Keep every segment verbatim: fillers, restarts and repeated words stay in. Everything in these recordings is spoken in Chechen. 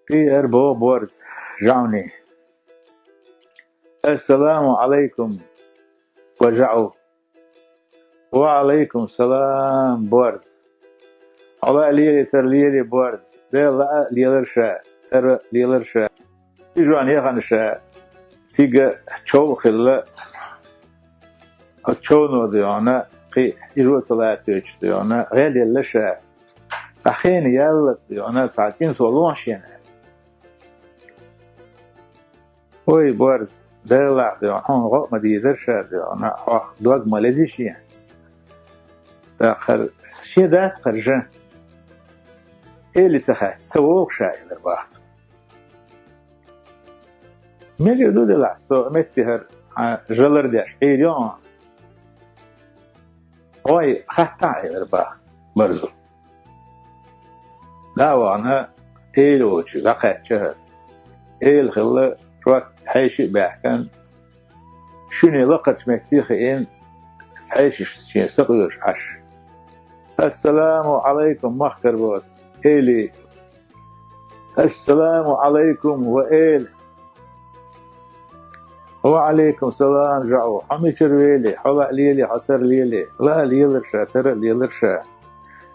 Кхиар боху борз жаӀуни: «Ассаламу Ӏалайкум, ва жаӀу». «Ва Ӏалайкум салам, борз. Хьо лаа лелий, тара лелий, борз. Дела лаа лелар ша, тара лелар ша». И жоьн яхана ша, цига чов хилла, оцу човно, дуй хьуна, кхин и жо ца лацоьчуш, дуй хьуна, гӀел елла ша. Цхьа хена яллалц, дуй хьуна, цхьа цӀинцо лохьа шена. «Ой, борз, Делахь, дуй хьуна, хьуна гӀо а ма дийзар ша, дуй хьуна, хьох дог ма лези шен». ТӀаккха хӀара шен дац хӀара жа. Эли ца хаьттича, ца вогӀу ша, элира боху цо. «Мегар ду делахь, со метте хӀара хьан жа лардеш Ӏийр ю хьуна. Хьой, хаттахь», — элира боху борзо. ДӀа а вахана, эла волчу дӀакхаьчча хӀара. Эла хилла, шорта хьеший а баьхкина, шуьне лакхарчу метте а хиъна, хьешашца шен сакъоьруш Ӏаш. «Ассаламу Ӏалайкум, махкара боцу эли». «Ассаламу Ӏалайкум, ва эла». «Ва Ӏалайкум салам, жаӀу. Хьо мичара велий? Хьо лаа лелий, хьо тара лелий?» «Лаа лелар ша, тара а лелар ша».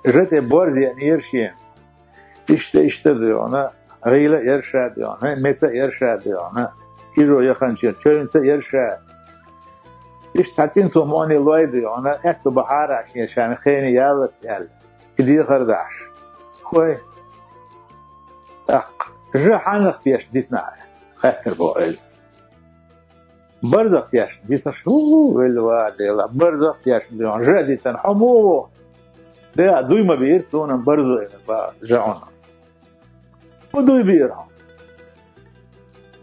Жа тӀе борз еанера шена. Иштта, иштта, дуй хьуна, гӀийла а яра ша, дуй хьуна, меца а яра ша, дуй хьуна, и жо яханчу чевнца а яра ша. Иштта цхьа цӀинцо муьлхха лой, дуй хьуна, аьтту бахьара шен, шена хена яллалц аьлла, и дехар дахьаш. «Хой, тӀаккха жа хьанах тешна дицнахь?» — хаьттира боху элас. «Барзах тешна дицнахь». «ХӀу, велла ва Дела, барзах тешна, дуй хьуна, жа а дицна, хьо муха ву?» «Дела, дуй ма бийра суна барзо», — элира боху жаӀуна. «ХӀун дуй бийра хьуна?»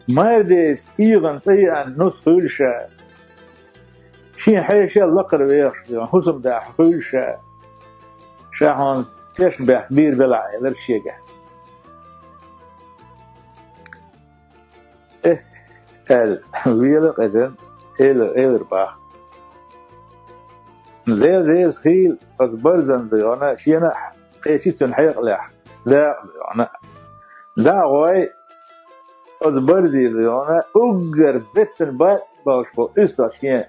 «Майра деца эгӀан цӀа еана нус хуьлу ша. Шен хьешал лакхара вехаш, дуй хьуна, хӀусамдахьа хуьлу ша. Ша хьуна тешнабехк бийр белахь», — элира шега. «Э, — аьлла, вела а къежина, эла-, элира боху. Дела реза хуьлда оцу барзана, дуй хьуна, шена а кхечи цуьнан хьекъалехь дакъа, дуй хьуна. ДӀа а гӀой, оцу барзе, дуй хьуна, уггар бестан бан болуш болу уьстагӀ шен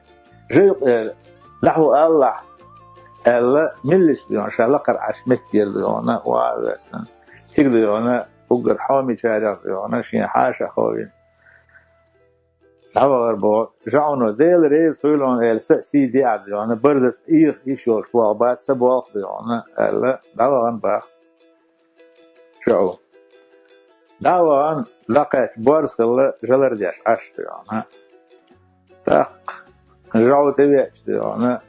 жа юкъера дӀахьо алалахь», — аьлла, меллаша, дуй хьуна, ша лакхара Ӏаш меттера, дуй хьуна, ван а воьссина. Цига, дуй хьуна, уггар хьомичарех, дуй хьуна, шен хьаша ховина, дӀавахара боху жаӀуно. «Дела реза хуьлда хьуна», — аьлла, са а, сий а деӀа, дуй хьуна, барзаца эгӀа йиш йолуш болх бац, сан болх, дуй хьуна, аьлла, дӀавахана боху жаӀу. ДӀа а вахана, дӀакхаьчча, борз хилла, жа лардеш Ӏаш, дуй хьуна. ТӀаккха жаӀу тӀевеача, дуй хьуна: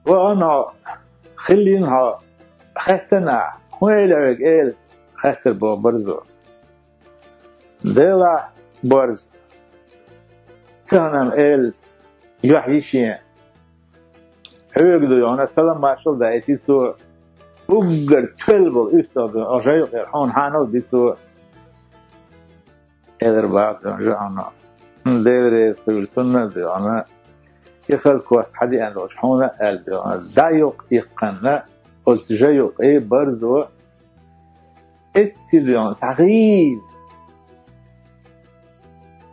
«Вахана хьо, хилла йина хьо, хаьттина ахь, хӀун эли хьоьга эла?» — хаьттира боху барзо. «Делахь, борз, тахана-м элаца юьхь йи шен. Хьоьга, дуй хьуна, салам-маршалла даийти цо, уггар тоьлла болу уьстагӀ, дуй хьуна, жа юкъера хьуна хьанал а ди цо», — элира боху жаӀуно. «Дела реза хуьлда цунна, дуй хьуна, и хаза кост хьан деана долуш хьуна а», — аьлла, дуй хьуна, дӀа юкъ иккхина, оцу жа юкъе барзо эцци, дуй хьуна, цхьа гӀийла,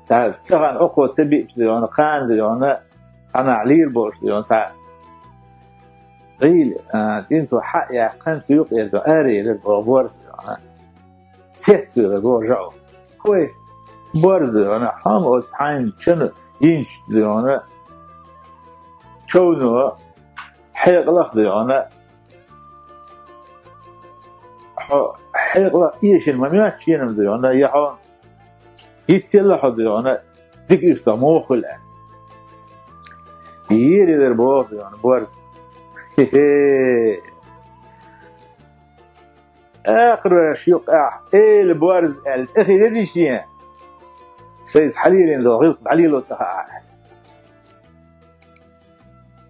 цхьа тахана Ӏокхо ца биъча, дуй хьуна, кхана, дуй хьуна, цхьанхьа лийр болуш, дуй хьуна, цхьа гӀийла, а, цӀинцо хьа а яьккхина, цу юкъера, дуй хьуна, араелира боху борз, дуй хьуна. Цецвелира боху жаӀу. «ХӀой, борз, дуй хьуна, хьо-м оцу хьайна чан йинчу, дуй хьуна, човно хьекъалах, дуй хьуна, хьо хьекъалах эшина ма моьтту шена-м, дуй хьуна, я хьо йицъелла хьо, дуй хьуна, дика уьстагӀ муха хуьлу», — аьлла. Ерелира боху, дуй хьуна, борз. Хе-хе! Акхаройш юкъахь эла борз аьлла цӀе хилира шен. Сайца хьалелийна долу гӀиллакх дӀалело ца хаахь,